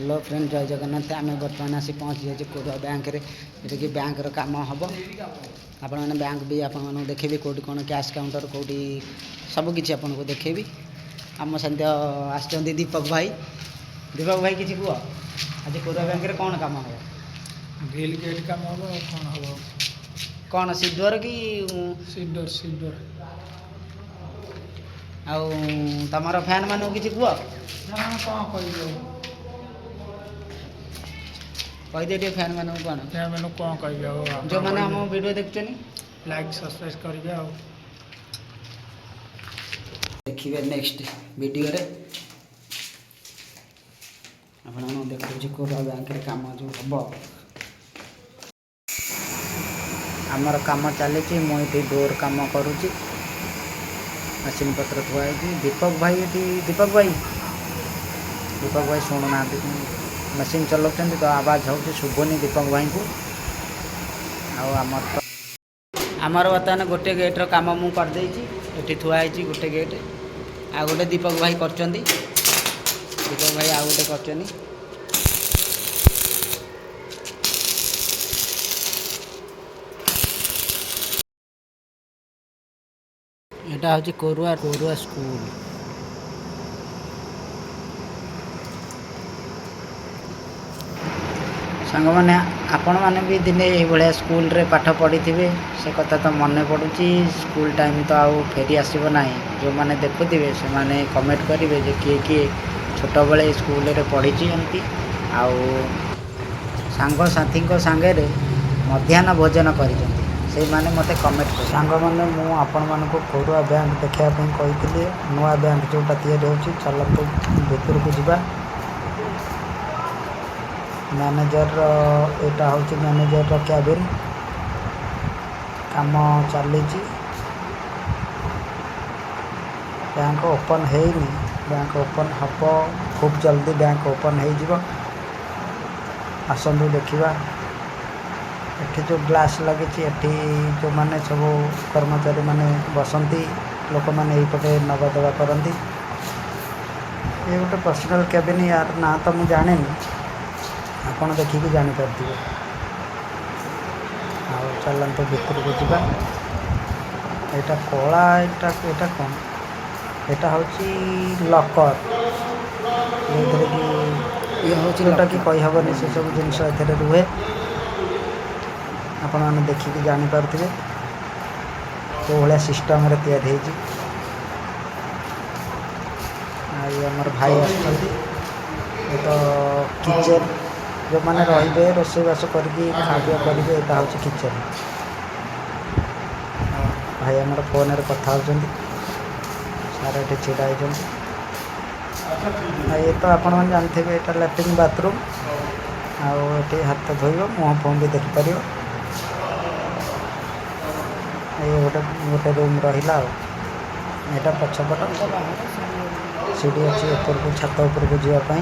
Hello friend, ଜୟ ଜଗନ୍ନାଥ। ଆମେ ବର୍ତ୍ତମାନ ଆସି ପହଞ୍ଚି ଯାଇଛୁ କୋରୁଆ ବ୍ୟାଙ୍କରେ, ଯେଉଁଟାକି ବ୍ୟାଙ୍କର କାମ ହେବ। ଆପଣମାନେ ବ୍ୟାଙ୍କ ବି ଆପଣମାନଙ୍କୁ ଦେଖେଇବି, କେଉଁଠି କ'ଣ କ୍ୟାସ୍ କାଉଣ୍ଟର, କେଉଁଠି ସବୁକିଛି ଆପଣଙ୍କୁ ଦେଖେଇବି। ଆମ ସହିତ ଆସିଛନ୍ତି ଦୀପକ ଭାଇ। ଦୀପକ ଭାଇ, କିଛି କୁହ, ଆଜି କୋରୁଆ ବ୍ୟାଙ୍କରେ କ'ଣ କାମ ହେବ? ଗ୍ରିଲ୍ ଗେଟ୍ କାମ ହେବ, ଆଉ କ'ଣ ହେବ? କ'ଣ ସିଦ୍ଧର କି? ସିଡୋର, ସିଡୋର। ଆଉ ତମର ଫ୍ୟାନ୍ ମାନଙ୍କୁ କିଛି କୁହ। ନା, କ'ଣ କହିବି ଆଉ? କହିଦିଅ ଟିକେ ଫ୍ୟାନ୍ ମାନଙ୍କୁ କ'ଣ। ଫ୍ୟାନ୍ କ'ଣ କହିବି ଆଉ? ଯେଉଁମାନେ ଆମ ଭିଡ଼ିଓ ଦେଖୁଛନ୍ତି। ଲାଇକ୍, ସବସ୍କ୍ରାଇବ୍ କରିବେ ଆଉ। ଦେଖିବେ ନେକ୍ସଟ ଭିଡ଼ିଓରେ। ଆପଣମାନଙ୍କୁ ଦେଖାଉଛି କୋରୁଆ ବ୍ୟାଙ୍କରେ କାମ ଯେଉଁ ହେବ। ଆମର କାମ ଚାଲିଛି। ମୁଁ ଏଠି ଡୋର୍ କାମ କରୁଛି। ମେସିନ୍ ପତ୍ର ଥୁଆ ହେଇଛି। ଦୀପକ ଭାଇ ଏଠି, ଦୀପକ ଭାଇ, ଦୀପକ ଭାଇ ଶୁଣୁନାହାନ୍ତି। ମେସିନ୍ ଚଲାଉଛନ୍ତି ତ ଆବାଜ ହେଉଛି, ଶୁଭୁନି ଦୀପକ ଭାଇଙ୍କୁ। ଆଉ ଆମର ତ ଆମର ବର୍ତ୍ତମାନ ଗୋଟେ ଗେଟ୍ର କାମ ମୁଁ କରିଦେଇଛି। ଏଠି ଥୁଆ ହେଇଛି ଗୋଟେ ଗେଟ୍, ଆଉ ଗୋଟେ ଦୀପକ ଭାଇ କରୁଛନ୍ତି। ଦୀପକ ଭାଇ ଆଉ ଗୋଟେ କରୁଛନ୍ତି। ଏଇଟା ହେଉଛି କୋରୁଆ କୋରୁଆ ସ୍କୁଲ। ସାଙ୍ଗମାନେ, ଆପଣମାନେ ବି ଦିନେ ଏଇଭଳିଆ ସ୍କୁଲରେ ପାଠ ପଢ଼ିଥିବେ, ସେ କଥା ତ ମନେ ପଡ଼ୁଛି। ସ୍କୁଲ ଟାଇମ୍ ତ ଆଉ ଫେରି ଆସିବ ନାହିଁ। ଯେଉଁମାନେ ଦେଖୁଥିବେ, ସେମାନେ କମେଣ୍ଟ କରିବେ ଯେ କିଏ କିଏ ଛୋଟବେଳେ ସ୍କୁଲରେ ପଢ଼ିଛି ଏମିତି ଆଉ ସାଙ୍ଗସାଥୀଙ୍କ ସାଙ୍ଗରେ ମଧ୍ୟାହ୍ନ ଭୋଜନ କରିଛନ୍ତି, ସେଇମାନେ ମୋତେ କମେଣ୍ଟ କରିବେ। ସାଙ୍ଗମାନେ, ମୁଁ ଆପଣମାନଙ୍କୁ କୋରୁଆ ବ୍ୟାଙ୍କ ଦେଖିବା ପାଇଁ କହିଥିଲି, ନୂଆ ବ୍ୟାଙ୍କ ଯେଉଁଟା ତିଆରି ହେଉଛି। ଚାଲନ୍ତୁ, ଭିତରକୁ ଯିବା। ମ୍ୟାନେଜରର, ଏଇଟା ହେଉଛି ମ୍ୟାନେଜରର କ୍ୟାବିନ୍। କାମ ଚାଲିଛି, ବ୍ୟାଙ୍କ ଓପନ୍ ହେଇନି। ବ୍ୟାଙ୍କ ଓପନ୍ ହେବ, ଖୁବ୍ ଜଲ୍ଦି ବ୍ୟାଙ୍କ ଓପନ୍ ହେଇଯିବ। ଆସନ୍ତୁ ଦେଖିବା। ଏଠି ଯେଉଁ ଗ୍ଲାସ୍ ଲାଗିଛି, ଏଠି ଯେଉଁମାନେ ସବୁ କର୍ମଚାରୀମାନେ ବସନ୍ତି, ଲୋକମାନେ ଏଇପଟେ ନେବା ଦେବା କରନ୍ତି। ଇଏ ଗୋଟେ ପର୍ସନାଲ୍ କ୍ୟାବିନ୍। ୟାର ନାଁ ତ ମୁଁ ଜାଣିନି, ଆପଣ ଦେଖିକି ଜାଣିପାରୁଥିବେ। ଆଉ ଚାଲନ୍ତୁ, ଭିତରକୁ ଯିବା। ଏଇଟା କଳା, ଏଇଟା କ'ଣ? ଏଇଟା ହେଉଛି ଲକର୍, ଯେଉଁଥିରେ କି ଇଏ ହେଉଛି ଯେଉଁଟାକି କହିହେବନି, ସେସବୁ ଜିନିଷ ଏଥିରେ ରୁହେ। ଆପଣମାନେ ଦେଖିକି ଜାଣିପାରୁଥିବେ କେଉଁ ଭଳିଆ ସିଷ୍ଟମ୍ରେ ତିଆରି ହେଇଛି। ଆଉ ଇଏ ଆମର ଭାଇ ଆସୁଛନ୍ତି। ଏ ତ କିଚେନ୍, ଯେଉଁମାନେ ରହିବେ, ରୋଷେଇବାସ କରିକି ଖାଇବା କରିବେ, ଏଇଟା ହେଉଛି କିଚେନ୍। ଭାଇ ଆମର ଫୋନରେ କଥା ହେଉଛନ୍ତି। ସାର୍ ଏଠି ଛିଡ଼ା ହେଇଛନ୍ତି। ଆଉ ଇଏ ତ ଆପଣମାନେ ଜାଣିଥିବେ, ଏଇଟା ଲାଟ୍ରିନ୍ ବାଥରୁମ୍। ଆଉ ଏଠି ହାତ ଧୋଇବ, ମୁହଁ ଫୁହଁ ବି ଦେଖିପାରିବ। ଏଇ ଗୋଟେ ଗୋଟେ ରୁମ୍ ରହିଲା। ଆଉ ଏଇଟା ପଛପଟ ସିଡ଼ି ଅଛି ଉପରକୁ, ଛାତ ଉପରକୁ ଯିବା ପାଇଁ।